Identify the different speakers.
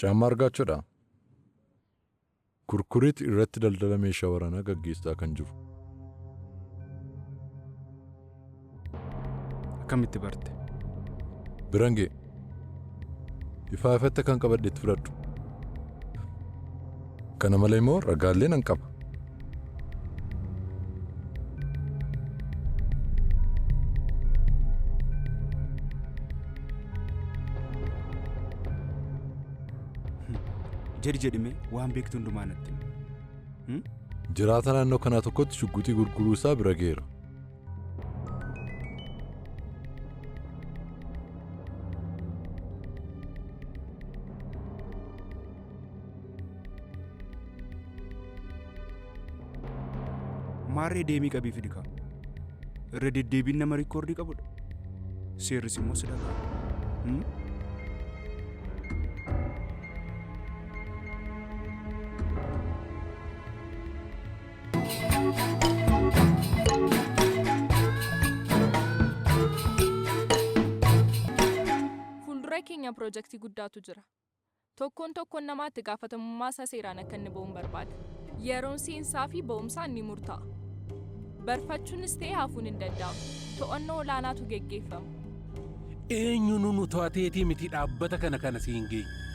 Speaker 1: Caammaa argaachuudha. Kurkuriit irratti daldala meeshaa waraanaa gaggeessaa kan jiru.
Speaker 2: Akkamitti barte?
Speaker 1: Biran ga'e. Ifaa ifatti kan qabadhetti fudhadhu. Kana malee immoo ragaalee nan qaba.
Speaker 2: Jedhi jedhime waan beektu hundumaa natti himi.
Speaker 1: Jiraata naannoo kanaa tokkotti shugguxii gurguruu isaa bira ga'eera.
Speaker 2: Maarree deemii qabii fidi kaa. Irra deddeebiin nama rikoordii qabudha. Seerris immoo si dhaga'a.
Speaker 3: Fuuldura keenya piroojeektii guddaatu jira. Tokkoon tokkoon namaatti gaafatamummaa isaa seeraan akka inni ba'uun barbaada. Yeroon seensaa fi ba'umsaa ni murtaa'a. Barfachuunis ta'e hafuun hin danda'amu. To'annoo olaanaatu geggeeffama.
Speaker 4: Eenyu nu to'ateetii miti dhaabbata kana kana siin geenye.